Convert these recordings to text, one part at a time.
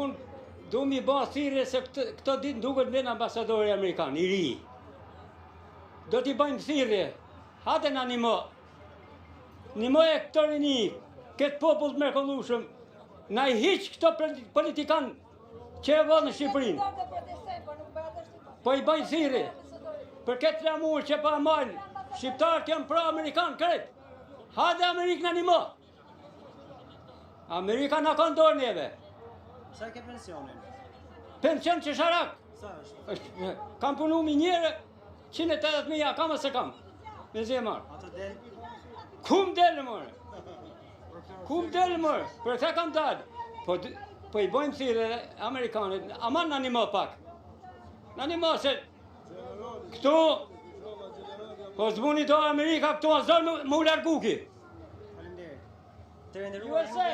Unë du mi ba thirrje se këtë, këto ditë duket vjen ambasadori amerikan, i ri. Do t'i bëjmë thirrje, hajde na nimo, nimoje këtë rini, këtë popull të mrekullueshëm, na i hiq këto politikan që e vënë Shqipërinë. Po i bëjnë thirrje, për këtë flamur që po e majnë, shqiptarët janë pro amerikan, krejt. Hajde Amerikë na nimo. Amerika na ka n'dorë neve. Sa ke pensionin? Pension qesharak. Sa është? është kam punu minierë, 180.000, a kam a s'e kam? Mezi e marr. A të del? Ku më del, more? Ku më del, more? Për këtë kam dalë. Po, po i bojmë thirrje Amerikanit, aman na nimo pak. Na nimo se këtu, po s'vuni dorë Amerika, këtu a zor me u largu ky. Faleminderit. Të nderuar USA.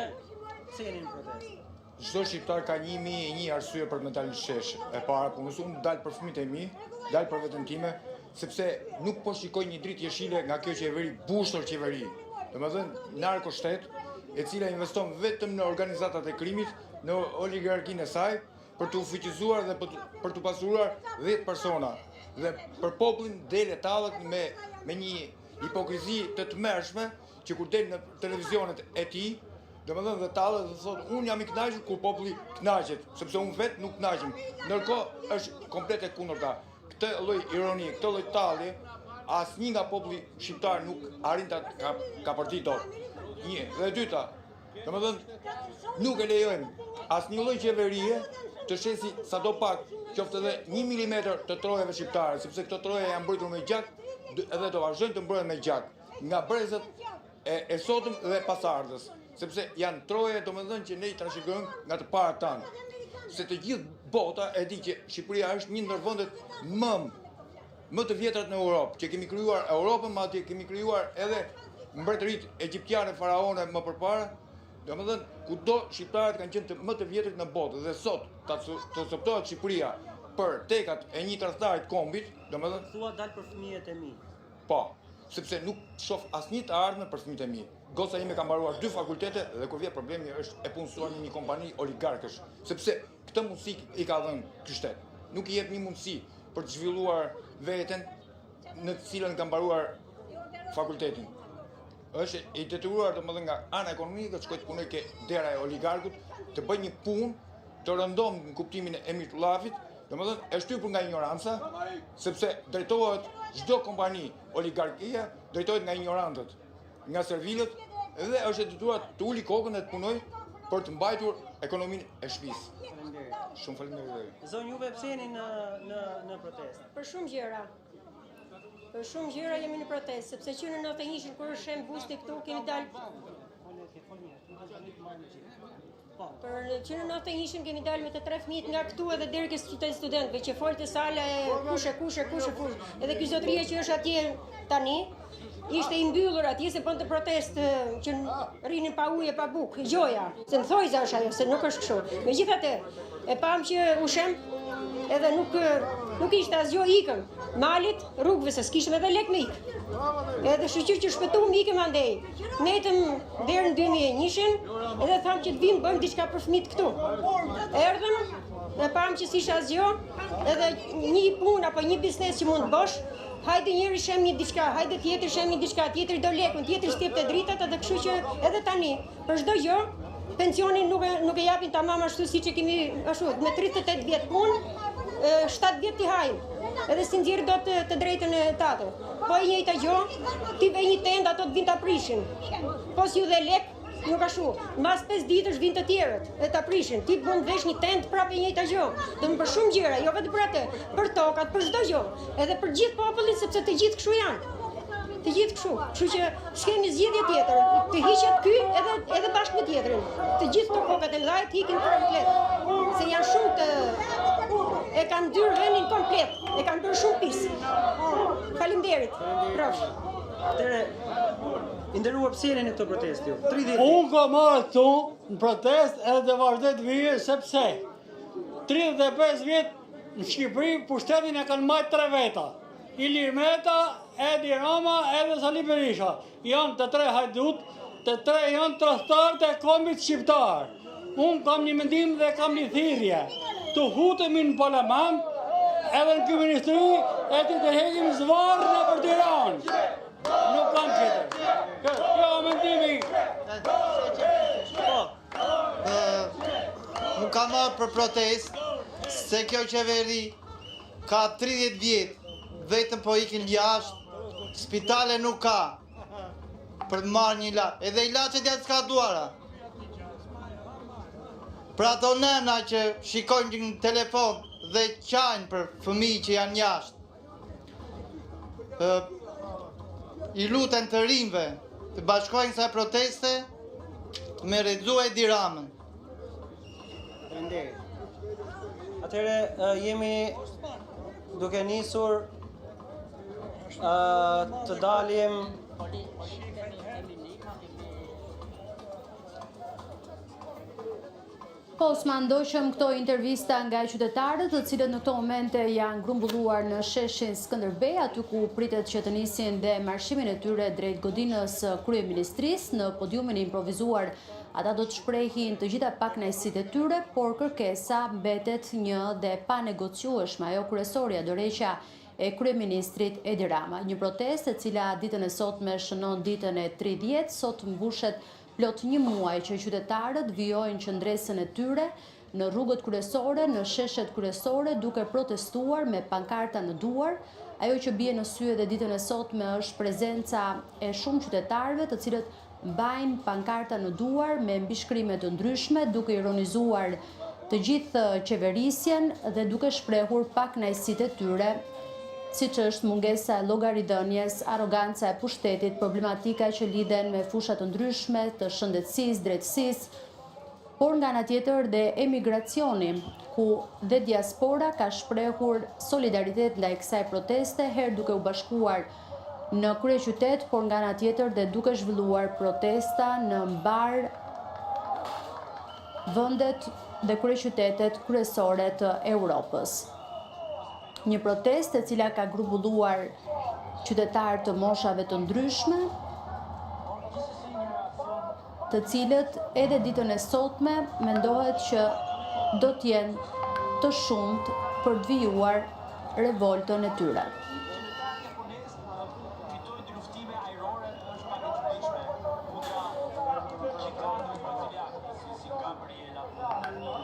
Pse jeni në protestë? Çdo shqiptar ka 1001 arsye për të dalë në shesh. E para punës, unë dal për fëmijët e mi, dal për veten time, sepse nuk po shikoj një dritë jeshile nga kjo qeveri, bushtër qeveri. Domethënë, narko shtet, e cila investon vetëm në organizatat e krimit, në oligarkinë e saj, për t'u fuqizuar dhe për, për t'u pasuruar 10 persona. Dhe për popullin del e tallet me, me një hipokrizi të tmerrshme që kur del në televizionet e tij, domethënë dhe tallet dhe thotë unë jam i kënaqur kur populli kënaqet, sepse unë vetë nuk kënaqem. Ndërkohë është komplet e kundërta. Këtë lloj ironi, këtë lloj tallje, asnjë nga populli shqiptar nuk arrin ta kapërdi dot. Një, dhe e dyta, Domethënë, nuk e lejojmë asnjë lloj qeverie të shesi sado pak, qoftë edhe një milimetër të trojeve shqiptare, sepse këto troje janë mbrojtur me gjak edhe do vazhdojnë të mbrohen me gjak nga brezat e, e sotëm dhe pasardhës, sepse janë troje domethënë që ne i trashëgojmë nga të parët tanë. Se të gjithë bota e di që Shqipëria është një ndër vendet më më të vjetrat në Europë, që kemi krijuar Europën, madje kemi krijuar edhe mbretëritë egjiptiane faraone më përpara, domethënë kudo shqiptarët kanë qenë të më të vjetrit në botë dhe sot ta të coptohet Shqipëria për tekat e një tradhtari të kombit, domethënë Thua dal për fëmijët e mi. Po, sepse nuk shoh asnjë të ardhme për fëmijët e mi. Goca ime ka mbaruar dy fakultete dhe kur vjen problemi është e punësuar në një kompani oligarkësh, sepse këtë mundësi i ka dhënë ky shtet. Nuk i jep një mundësi për të zhvilluar veten në të cilën ka mbaruar fakultetin. Është i detyruar domethënë nga ana ekonomike të shkojë të punojë ke dera e oligarkut, të bëjë një punë të rëndom në kuptimin e Mirtullafit, domethënë e shtypur nga ignoranca, sepse drejtohet çdo kompani oligarkia, drejtohet nga ignorantët. nga servilët dhe është e detyruar të uli kokën dhe të punojë për të mbajtur ekonominë e shtëpisë. Faleminderit. Shumë faleminderit. Zonjë juve pse jeni në në në protestë? Për shumë gjëra. Për shumë gjëra jemi në protestë, sepse që në 91-shin kur është shemb busti këtu kemi dalë Po. Për që në 91-shin kemi dalë me të tre fëmijët nga këtu edhe deri ke qyteti studentëve që folte sala e kush e kush e kush e kush. Edhe ky zotëria që është atje tani ishte i mbyllur atje se bënte protestë që rrinin pa ujë e pa bukë, gjoja. Se në thojza është ajo, se nuk është kështu. Megjithatë, e pamë që u shemb edhe nuk nuk ishte asgjë ikëm. Malit, rrugëve se s'kishim edhe lek me ik. Edhe shyqyr që shpëtum ikëm andej. Nejtëm deri në 2001-shin edhe thamë që të vim bëjmë diçka për fëmijët këtu. Erdhëm dhe pamë që s'ishte asgjë, edhe një punë apo një biznes që mund të bësh, hajde njëri shem një diçka, hajde tjetri shem një diçka, tjetri do lekun, tjetri s'të jep dritat edhe kështu që edhe tani për çdo gjë pensionin nuk e nuk e japin tamam ashtu siç e kemi ashtu me 38 vjet punë, 7 vjet t'i hajmë. Edhe s'i nxjerr dot të, të drejtën e tatë. Po e njëjta gjë, ti vë një tendë ato të vinë ta prishin. Po s'ju dhe lek, nuk ashtu. Mbas 5 ditësh vinë të tjerët e ta prishin. Ti mund të vesh një tendë prapë e njëjta gjë. Do për shumë gjëra, jo vetëm për atë, për tokat, për çdo gjë, edhe për gjithë popullin sepse të gjithë kështu janë. Të gjithë kështu, kështu që s'kemi zgjidhje tjetër. Të hiqet ky edhe edhe bashkë me tjetrin. Të gjithë këto kokat e mëdha të ikin komplet. Se janë shumë të e kanë ndyrë vendin komplet, e kanë bërë shumë pis. Faleminderit. Rrofsh. Atëre, i nderuar pse jeni në këtë protestë ju? 30 ditë. Unë kam ardhur këtu në protestë edhe do vazhdoj të vijë sepse 35 vjet në Shqipëri pushtetin e kanë majtë tre veta. Ilir Meta, Edi Rama edhe Sali Berisha. Janë të tre hajdut, të tre janë tradhtarët e kombit shqiptar. Unë kam një mendim dhe kam një thirrje. Të futemi në parlament, edhe në kryeministri, e të tërheqim zvarrë nëpër Tiranë. Nuk kam tjetër. Kjo, kjo mendimi. Po. Unë kam ardhë për protestë, se kjo qeveri ka 30 vjet, vetëm po ikin jashtë, spitale nuk ka, për të marrë një ilaç. Edhe ilaçet janë skaduara. Për ato nëna që shikojnë në telefon dhe qajnë për fëmijë që janë jashtë. I lutem të rinjve të bashkohen kësaj proteste me rrëzu Edi Ramën. Faleminderit. Atëherë jemi duke nisur të dalim Po, Osman, ndoqëm këto intervista nga qytetarët, të cilët në këto momente janë grumbulluar në sheshin Skënderbej, aty ku pritet që të nisin dhe marshimin e tyre drejt godinës së kryeministrisë, në podiumin e improvizuar ata do të shprehin të gjitha pakënaqësitë e tyre, por kërkesa mbetet një dhe e panegociueshme, ajo kryesorja, dorëheqja e kryeministrit Edi Rama. Një protestë e cila ditën e sotme shënon ditën e 30, sot mbushet plot një muaj që qytetarët vijojnë qëndresën e tyre në rrugët kryesore, në sheshet kryesore, duke protestuar me pankarta në duar. Ajo që bie në sy edhe ditën e sotme është prezenca e shumë qytetarëve, të cilët mbajnë pankarta në duar me mbishkrime të ndryshme, duke ironizuar të gjithë qeverisjen dhe duke shprehur pakënaqësitë e tyre, siç është mungesa e llogaridhënies, arroganca e pushtetit, problematika që lidhen me fusha të ndryshme të shëndetësisë, drejtësisë, por nga ana tjetër dhe emigracioni, ku dhe diaspora ka shprehur solidaritet ndaj kësaj proteste, herë duke u bashkuar në kryeqytet, por nga ana tjetër dhe duke zhvilluar protesta në mbarë vendet dhe kryeqytetet kryesore të Europës. Një protestë e cila ka grumbulluar qytetarë të moshave të ndryshme, të cilët edhe ditën e sotme mendohet që do të jenë të shumtë për të vijuar revoltën e tyre.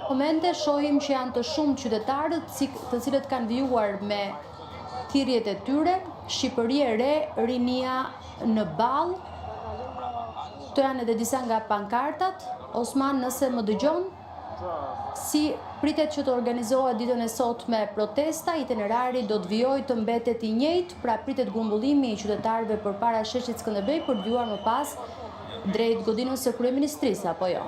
Momente shohim që janë të shumtë qytetarët të cilët kanë vijuar me thirrjet e tyre, Shqipëri e re, rinia në ballë. Këto janë edhe disa nga pankartat. Osman, nëse më dëgjon, si pritet që të organizohet ditën e sotme protesta, itinerari do të vijojë të mbetet i njëjtë, pra pritet grumbullimi i qytetarëve përpara sheshit Skënderbej për të vijuar më pas drejt godinës së kryeministrisë apo jo?